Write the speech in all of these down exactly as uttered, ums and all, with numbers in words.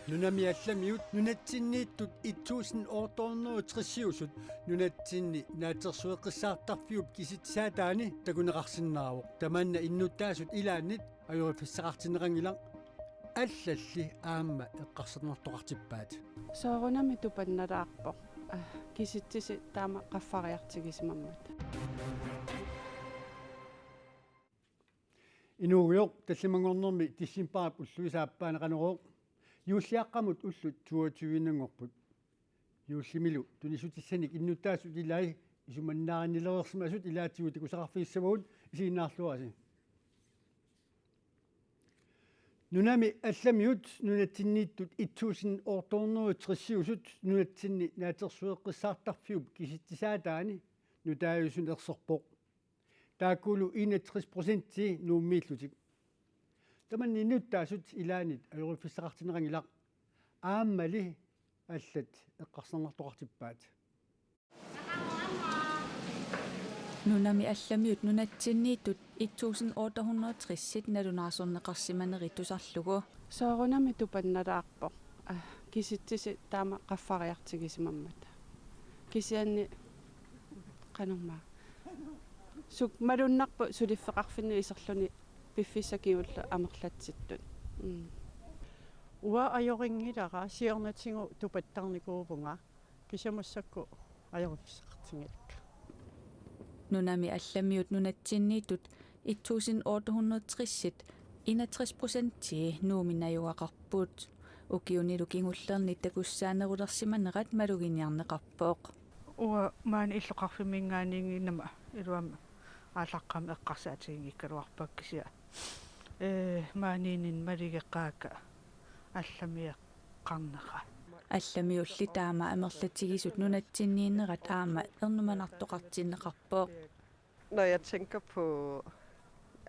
Nunami allamiut nunatsinniittut et tusind otte hundrede tresiusut nunatsinni naatsorsueqqissaartarfiup kisitsisaataani takuneqarsinnaavoq. Tamanna innuttaasut ilaannit ajoriffissaqartinneqanngilaq, allalli aamma eqqarsarnartoqartippaat. Soorunami tupannalaarpoq. Ah, kisitsisit taama qaffariartigisimammata. Inuugujoq, tallimanngornermi decembarip ulluisa aappaani Qanorooq. Juulliaqqamut ullut toogtyve-nngorput. Juullimilu tunissutissanik innuttaasut ilai isumannaarinnileriarsimasut ilaatigut takusaqarfigissavagut, isiginnaarluarisi. Nunami allamiut nunatsinniittut et tusind otte hundrede tresiusut nunatsinni naatsorsueqqissaartarfiup kisitsisaataani nutaajusunersorpoq. Taakkulu enogtres procenti Nuummiillutik. Tamanna innuttaasut ilaannit ajoriffissaqartinneqanngilaq, aammali allat eqqarsarnartoqartippaat. Nunami allamiut nunatsinniittut et tusind otte hundrede tresit nalunaarsorneqarsimanerit tusarlugu. Soorunami tupannalaarpoq. Ah, kisitsisit taama qaffariartigisimammata. Kisianni qanormaa. Suk malunnarpoq suliffeqarfinni iserluni piffissap kingulleq amerlatsittut. Mm. Uanga ajorinngilanga, siornatigut tupattarnikuuvunga. Kisianni massakkut ajoriffissaqartinngilakka. Nunami allamiut nunatsinniittut et tusind otte hundrede tresit enogtres procenti Nuummi najugaqarput. Ukiunilu kingullerni takussaanerulersimanerat maluginiarneqarpoq. Uanga maani illoqarfimminngaanniinnginnama iluamik aallaqqaammut eqqarsaatiginngikkaluarpakka kisianni. Ee, maaniinninni maligeqqaakka allamiuk qarnera. Allamiulli taama amerlatigisut nunatsinniinnerat aamma ernumanartoqartinneqarpoq. Når jeg tænker på,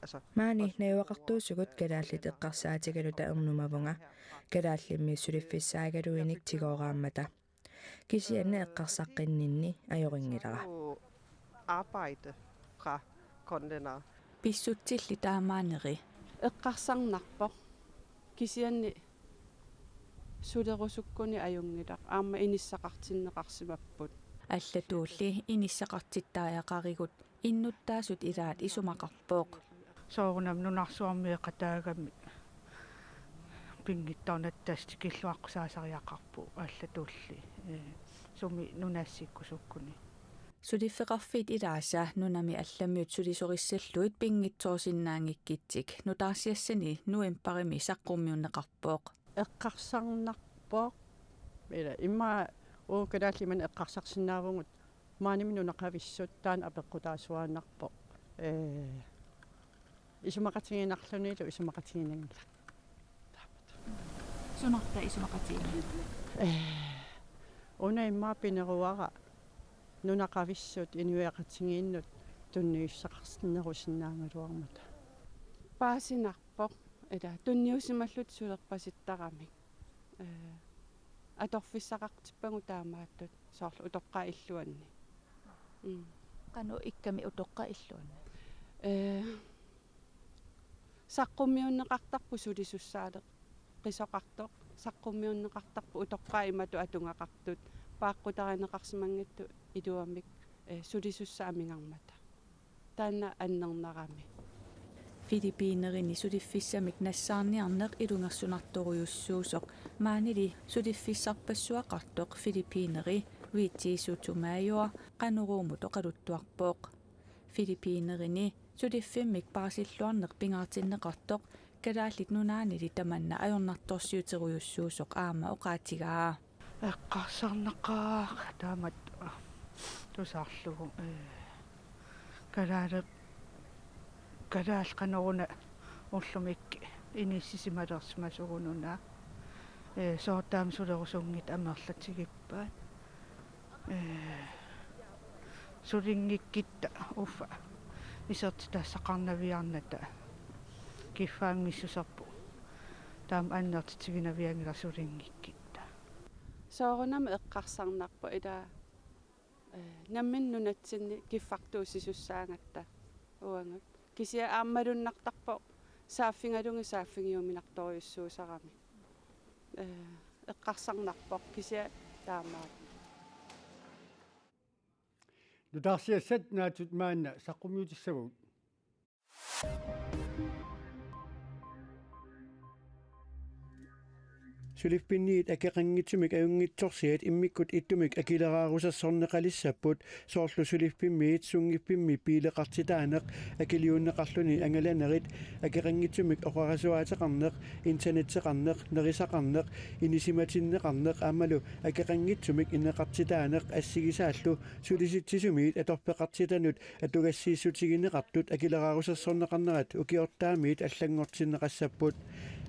altså, maani najugaqartuusugut kalaallit eqqarsaatigaluta ernumavunga. Kalaallimmi suliffissaagaluinik tigooraammata. Kisianni eqqarsaqqinninni ajorinngilara. På arbejde fra grønlændere. Pissutsilli taamaanneri. Eqqarsarnarpoq. Kisianni sulerusukkuni ajunngilaq, aamma inissaqartinneqarsimapput. Allatuulli inissaqartittariaqarigut innuttaasut ilaat isumaqarpoq. Soorunami nunarsuarmioqataagami pinngitsoornata tassa tikilluaqqusaasariaqarpoq allatuulli, ee, sumi nunassikkusukkuni. Suliffeqarfiit ilaasa nunami allamiut sulisorissallugit pinngitsoorsinnaanngikkitsik nutaarsiassani novembarimi saqqummiunneqarpoq. Eqqarsarnarpoq. Ila immaqa uagut kalaallit imannak eqqarsarsinnaavugut maanimi nunaqavissut taanna apeqqutaasuaannarpoq. Ee, isumaqatigiinnarlunilu isumaqatigiinngilaq. Sunarta isumaqatigiinngilaq? Ee, una immaqa pineruara nunaqavissut inuiaqatigiinnut tunniussaqartinnerusinnaagaluarmata. Paasinarpoq, ila tunniusimallutik sulerpasittaramik. Ee, atorfissaqartippagut taamaattut, soorlu utoqqaat illuanni. Mm. Qanoq ikkami utoqqaat illuanni? Ee, saqqummiunneqartarpoq sulisussaaleqisoqartoq, saqqummiunneqartarpoq utoqqaat imatut atugaqartut, paaqqutarineqarsimanngitsut iluamik, ee, sulisussat amigarmata. Taanna annernarami. Filippinerini suliffissamik nassaarniarneq ilungersunartorujussuusoq maanili suliffissarpassuaqartoq Filippineri Luigi Sotomayor Qanoruumut oqaluttuarpoq. Filippinerini suliffimmik paasilluarneq pingaartinneqartoq Kalaallit Nunaannili tamanna ajornartorsiuterujussuusoq aamma oqaatigaa. Eqqarsarnaqaaq taamatut tusarlugu, ee, kalaallit, kalaallit qanoruna ullumikkut inissisimalersimasugununa, ee, soorlu taama sulerusunngitsut amerlatigippaat, ee, sulinngikkitta uffa isertitassaqarnaviarnata kiffaanngissuserput taama annertutiginavianngilaq sulinngikkitta. Soorunami eqqarsarnarpoq ila, ee, nammineq nunatsinni kiffartuussisussaagatta uagut. Kisianni aammalunnartarpoq saaffigalugit saaffigiuminartorujussuusarami. Ee, eqqarsarnarpoq kisianni taamaat. Nutaarsiassat naatsut maanna saqqummiutissavagut. Suliffimmiit akeqanngitsumik ajunngitsorsiat immikkut ittumik akileraarusersorneqalissapput, soorlu suliffimmiit sunngiffimmi biileqartitaaneq, akiliunneqarluni angalanerit, akeqanngitsumik oqarasuaateqarneq, internetteqarneq, nerisaqarneq, inisimatinneqarneq aammalu akeqanngitsumik ineqartitaaneq assigisaallu Sulisitsisumiit atorfeqartitanut atugassiissutigineqartut akileraarusersorneqarnerat ukiortaamiit allanngortinneqassapput.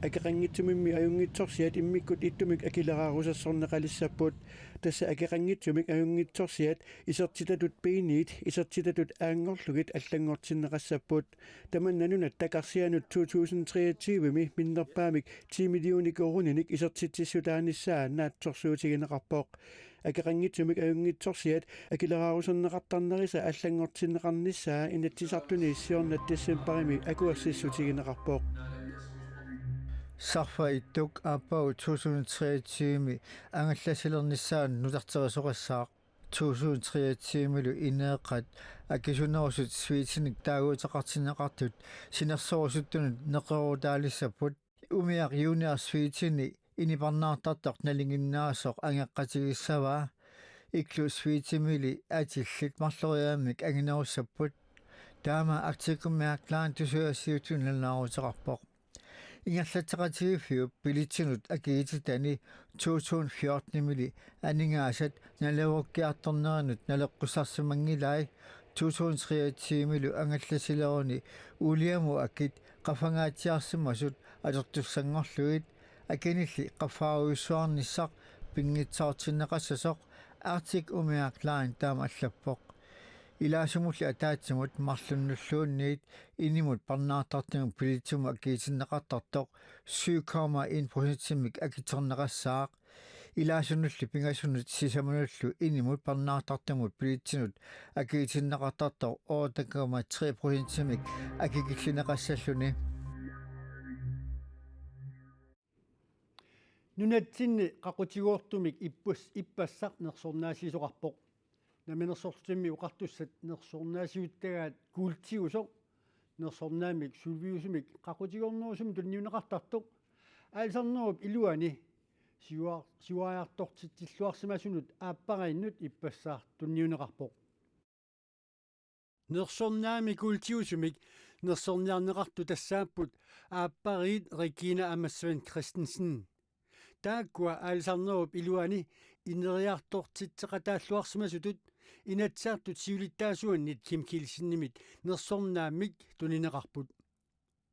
Akeqanngitsumimmi ajunngitsorsiat immikkut ittumik akileraarusersorneqalissapput. Tassa akeqanngitsumik ajunngitsorsiat isertitatut B-niit isertitatut A-nngorlugit allanngortinneqassapput. Tamanna nunat takarsianut to tusind treogtyve-mi minnerpaamik ti millioner koruuninik isertitsissutaanissaa naatsorsuutigineqarpoq. Akeqanngitsumik ajunngitsorsiat akileraaruserneqartarnerisa allanngortinneqarnissaa Inatsisartuni siorna decembarimi akuersissutigineqarpoq. Sarfaq Ittuk aappaagu to tusind treogtyve-mi angallassilernissaa nutarterisoqassaaq. To tusind treogtyve-milu ineeqqat akisunerusut sweetenik taaguuteqartinneqartut sinersorusuttunut neqeroorutaalissapput. Umiaq junior sweeteni iniparnaartartoq nalinginnaasoq angeqqatigissavaa. Iklu sweetemili atillit marloriaammik anginerussapput. Taama Arctic Umiaq Line tusagassiuutini nalunaaruteqarpoq. Ingerlatseqatigiiffiup bilitsinut akiititani to tusind fjorten-imili aningaasat naleqqukkiartornerinut naleqqussarsimanngilai, to tusind treogtyve-milu angallassileruni uuliamut akit qaffangaatsiarsimasut atortussanngorlugit. Akinilli qaffaarujussuarnissaq pinngitsoortinneqassasoq Arctic Umiaq Line taama allappoq. Ilaasumulli ataatsimut marlunnulluunniit inimut parnaartartumik bilitsimut akiitinneqartartoq syv komma en procentimik akitsorneqassaaq. Ilaasunulli pingasunut sisamanullu inimut parnaartartumut bilitsinut akiitinneqartartoq otte komma tre procentimik akikillineqassalluni. Nunatsinni qaqutigoortumik ippas-, ippassaq nersornaasiisoqarpoq. Namminersorlutimmi Oqartussat nersornaasiuttagaat kuultiusoq nersornaammik suliviusumik qaqutigoornerusumik tunniunneqartartoq Aalisarnerup iluani siua-, siuariartortitsilluarsimasunut aappariinnut ippassaq tunniunneqarpoq. Nersornaammik kuultiusumik nersorniarneqartut tassaapput aappariit Regina aamma Svend Christensen. Taakkua Aalisarnerup iluani ineriartortitseqataalluarsimasutut Inatsisartut siulittaasuannit Kim Kielsenimit nersornaammik tunineqarput.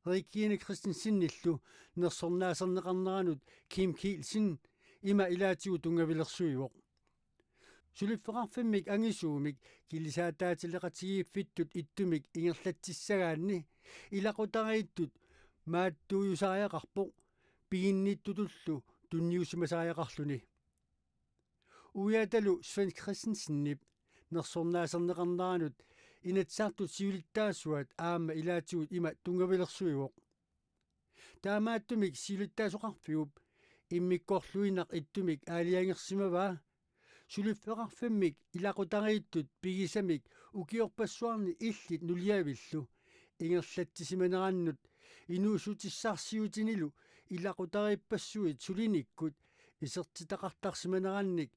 Regina Christensenillu nersornaaserneqarneranut Kim Kielsen ima ilaatigut tunngavilersuivoq: Suliffeqarfimmik angisuumik kilisaataatileqatigiiffittut ittumik ingerlatsissagaanni ilaqutariittut maattuujusariaqarpoq piginnittutullu tunniusimasariaqarluni. Uiatalu Svend Christensenip nersornaaserneqarneranut Inatsisartut siulittaasuat aamma ilaatigut ima tunngavilersuivoq: Taamaattumik siulittaasoqarfiup immikkoorluinnaq ittumik aalajangersimavaa suliffeqarfimmik ilaqutariittut pigisamik ukiorpassuarni illit nuliavillu ingerlatsisimanerannut inuussutissarsiutinilu ilaqutariippassuit sulinikkut isertitaqartarsimanerannik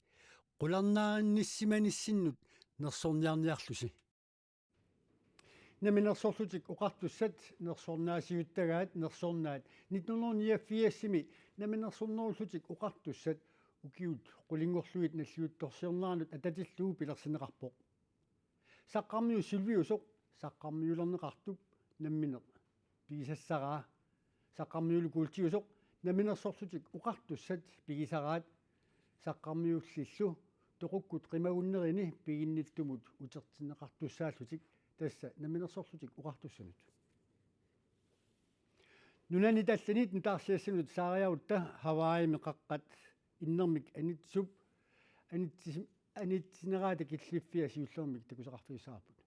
qularnaarinnissimanissinnut nersorniarniarlusi. Namminersorlutik Oqartussat nersornaasiuttagaat nersornaat nitten hundrede niogfirsimi Namminersornerullutik Oqartussat ukiut qulinngorlugit nalliuttorsiorneranut atatillugu pilersinneqarpoq. Saqqarmiut suliviusoq saqqarmiulerneqartup nammineq pigisassaraa. Saqqarmiullu kuultiusoq Namminersorlutik Oqartussat pigisaraat saqqarmiullillu toqukkut qimagunnerini piginnittumut utertinneqartussaallutik, tassa Namminersorlutik Oqartussanut. Nunanit allanit nutaarsiassanut saariarutta Hawaiimi qaqqat innermik anitsup anitsis-, anitsinerata killiffia siullermik takusaqarfiussavarput.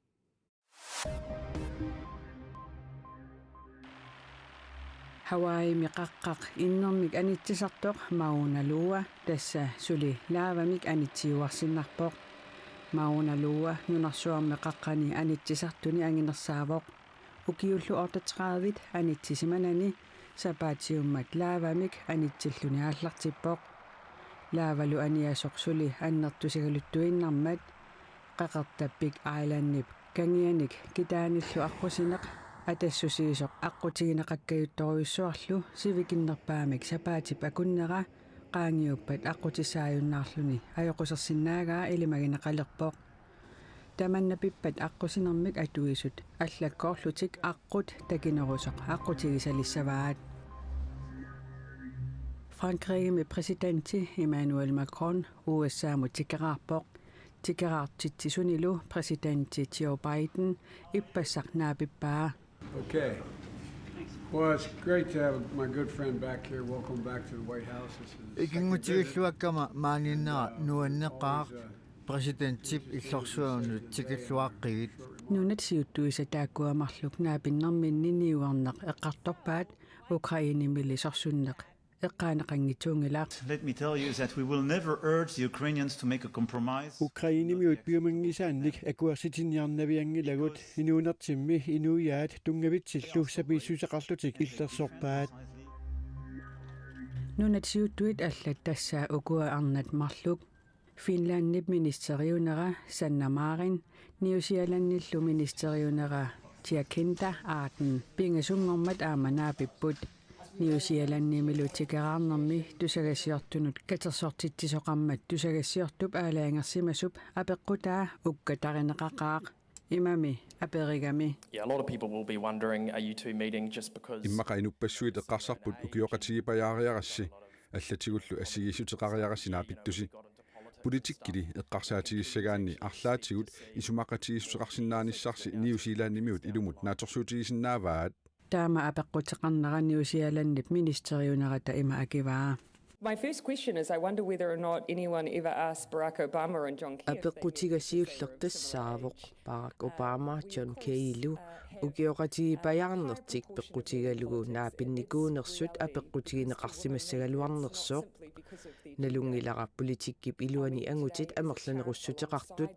Hawaiimi qaqqaq innermik anitsisartoq Mauna Loa, tassa suli laavamik anitsiuarsinnarpoq. Mauna Loa nunarsuarmi qaqqani anitsisartuni anginersaavoq. Ukiullu otteogtredive anitsisimanani sapaatiummat laavamik anitsilluni aallartippoq. Laavalu aniasoq suli annertusigaluttuinnarmat, qeqertap Big Islandip kangianik kitaanillu aqqusineq atassusiisoq aqqutigineqakkajuttorujussuarlu sivikinnerpaamik sapaatip akunnera qaangiuppat aqqutissaajunnaarluni ajoqusersinnaagaa ilimagineqalerpoq. Tamanna pippat aqqusinermik atuisut allakkoorlutik aqqut takinerusoq aqqutigisalissavaat. Frankrigimi præsidenti Emmanuel Macron U S A-mut tikeraarpoq. Tikeraartitsisunilu præsidenti Joe Biden ippassaq naapippaa. Okay. Well, it's great to have my good friend back here. Welcome back to the White House. This is the second visit. Ikinngutigilluakkama maaniinnera nuanneqaaq. Always, uh, præsidentip illorsuanut tikilluaqqigit. Nunat siuttuisa taakkua marluk naapinnerminni niuerneq eqqartorpaat, Ukrainemilu sorsunneq eqqaaneqanngitsuunngilaq. Let me tell you that we will never urge the Ukrainians to make a compromise. Ukrainemiut piumanngisaannik akuersitsiniarnavianngilagut, inuunertimmi inuiaat tunngavitsillu sapiissuseqarlutik illersorpaat. Nunat siuttuit allat tassa ukua arnat marluk. Finlandip ministeriunera Sanna Marin, New Zealandillu ministeriunera Jacinda Ardern pingasunngormat aamma naapipput. New Zealandimilu tikeraarnermi tusagassiortunut katersortitsisoqarmat tusagassiortup aalajangersimasup apeqqutaa ukkatarineqaqaaq. Imami aperigami. Yeah, a lot of people will be wondering, are you two meeting just because... Immaqa inuppassuit eqqarsarput ukioqatigiipajaariarassi, allatigullu assigiissuteqariarassi naapittusi. Politikkili eqqarsaatigissagaanni arlaatigut isumaqatigiissuteqarsinnaanissarsi New Zealandimiut ilumut naatsorsuutigisinnaavaat. Taama apeqquteqarnera New Zealandip ministeriunerata ima akivaa. My first question is, I wonder whether or not anyone ever asked Barack Obama and John Kerry if they knew Apeqqutiga siulleq tassaavoq Barack Obama, John Kerrylu ukioqatigiipajaarnertik peqqutigalugu naapinnikuunersut apeqqutigineqarsimassagaluarnersoq. Nalunngilara politikkip iluani angutit amerlanerussuteqartut,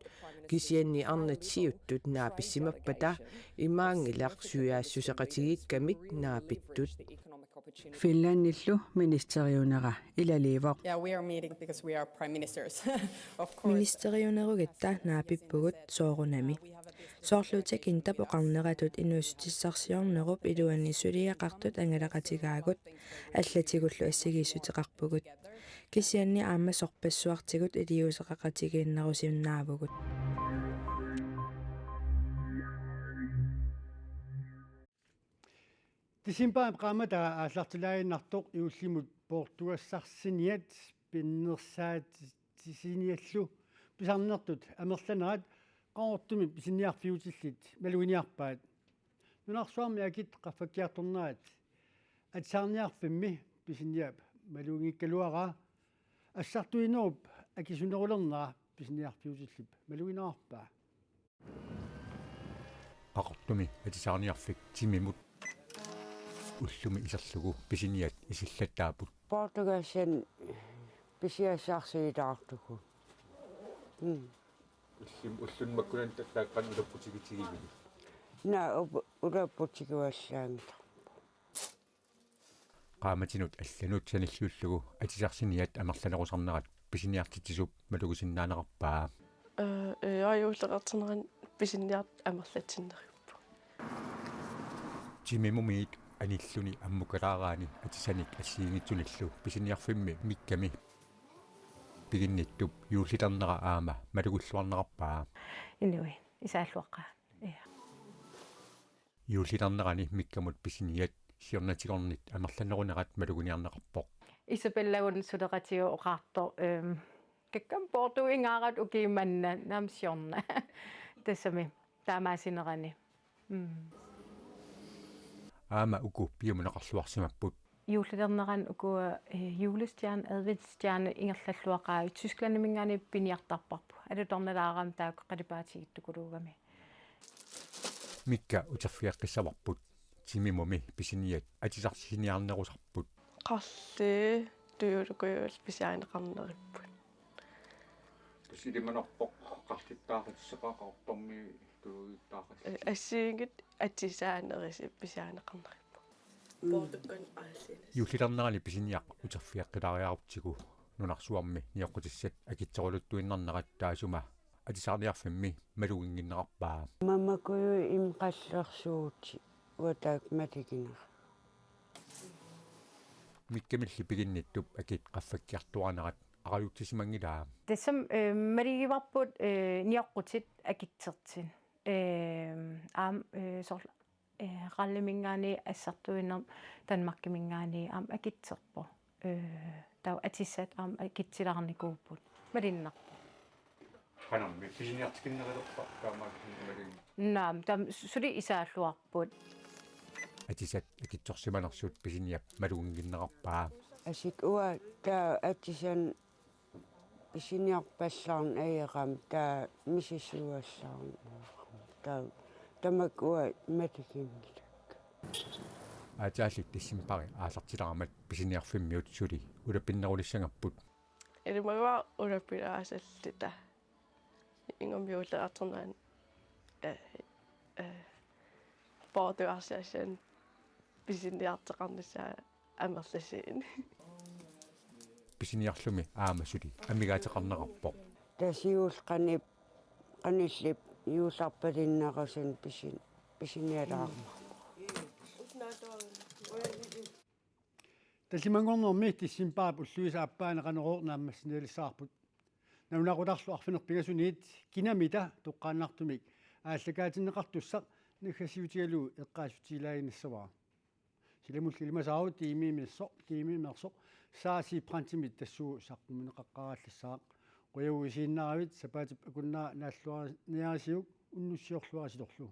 kisianni arnat siuttut naapissimappata imaanngilaq suiaassuseqatigiikkamik naapittut. Finlandillu ministeriunera ilaliivoq. Yeah, we are meeting because we are prime ministers. Of course. Ministeriunerugatta naapippugut soorunami. Soorlu Jacindap oqarneratut inuussutissarsiornerup iluani suliaqartut angalaqatigaagut, allatigullu assigiissuteqarpugut. Kisianni aamma sorpassuartigut iliuuseqaqatigiinnerusinnaavugut. Decembarip qaammataa aallartilaaginnartoq juullimut poortugassarsiniat pinnersaatitsiniallu pisarnertut amerlanerat Qaqortumi pisiniarfiutillit maluginiarpaat. Nunarsuarmi akit qaffakkiartornerat atisaarniarfimmi pisiniap maluginngikkaluaraa, assartuinerup akisunerulernera pisiniarfiutillip maluginerarpaa. Qaqortumi atisaarniarfik timimut ullumi iserlugu pisiniat isillattaapput. Poortugassani pisiassarsiulaartugut. Mm. Ullum-, ulluni makkunani taakku qanoq ulapputigitigivigit? Naa, up-, ulapputigivallaanngilaq. Qaammatinut allanut sanilliullugu atisarsiniat amerlanerusarnerat pisiniartitsisup malugisinnaanerarpaa. Ee, ee, aa, juulleqartinnerani pisiniartut amerlatsinneriuppugut. Timimumiit anilluni ammukalaaraani atisanik assigiinngitsunillu pisiniarfimmi Mikkami piginnittup juulliternera aamma malugilluarnerarpaa. Inuit isaalluaqqaa. Ja. Juulliternerani Mikkamut pisiniat siornatigornit amerlanerunerat maluginiarneqarpoq. Isabellagun suleqatigoq oqartoq, ehm, kakkam poortuingaarput ukiumanna namsiorna. Tassami taamaasinerani. Mm. Aamma uku piumaneqarluarsimapput. Juulliternerani uku, eh, julestjerne, adventsstjerne ingerlalluaqaat Tysklandiminngaanniit piniartarparput. Alutornalaarami taakku qalipaatigittukuluugami. Mikka uterfigeqqissavarput. Timimumi pisiniat atisarsiniarnerusarput. Qarlii tujuulukujuullu pisiarineqarneripput. Tassa ilimanarpoq qarlittaaqatisseqaqartormi tulugittaaqatis. Assigiinngitsut atisaanerisi pisiarineqarneripput. Poortukkan aallina. Juullilernerani pisiniaq uterfigeqqilaariarutsigu nunarsuarmi nioqqutissat akitsoruluttuinnarnerat taassuma atisaarniarfimmi maluginnginnerarpaa. Mamakuju imqallersuuti uataak matikinera. Mikkamilli piginnittup akit qaffakkiartuaranerat aqagutsisimanngilaa. Tassami, eh, maligivarput, eh, nioqqutit akitsertut. Eh, aamma, eh, soorlu, eh, Rallemingaanniit assartuinermi Danmarkiminngaanniit aamma akitserpoq. Eh, taava atisat aamma akitsilaarnikuupput. Malinnaavoq. Qanammi pisiniartikinnerulerpa taamaattumik? Naamik, taama suli isaalluarput. Atisat akitsorsimanersut pisiniap maluginnginnerarpaa. Asik uanga taava atisanik pisiniarpallaarneq ajoramik taava misissuallaarneq ajoramik. Taava tamakku uanga matiginngilakka. Aatsaat decembari aallartilaarmat pisiniarfimmiut suli ulapinnerulissangapput. Ilimagua ulapilaasalluta. Ingammik juulliartornerani, eh, eh, poortugarsiassani pisiniartoqarnissaa amerlasuunik. Pisiniarlumi aamma suli amigaateqarnerarpoq. Tassa juullip qanip-, qanillip juullerpalinnerusuni pisin-, pisinialaarmat. Tallimanngornermi decembarip ulluisa aappaani Qanorooq naammassinialissavarput. Nalunaaqutarlu arfineq-pingasuniit kinamita toqqaannartumik aallakaatinneqartussaq naggasiutigalugu eqqaassutigilaaginnassavarput. Silamulli ilimasaarut tiimiimersoq, tiimiimersoq Saasi Brandtimit tassuugu saqqummiunneqaqqaarallassaaq. Qujanaq isiginnaarakkit, sapaatip akunnera naalluarniarisiuk unnussiorluarisitorlu.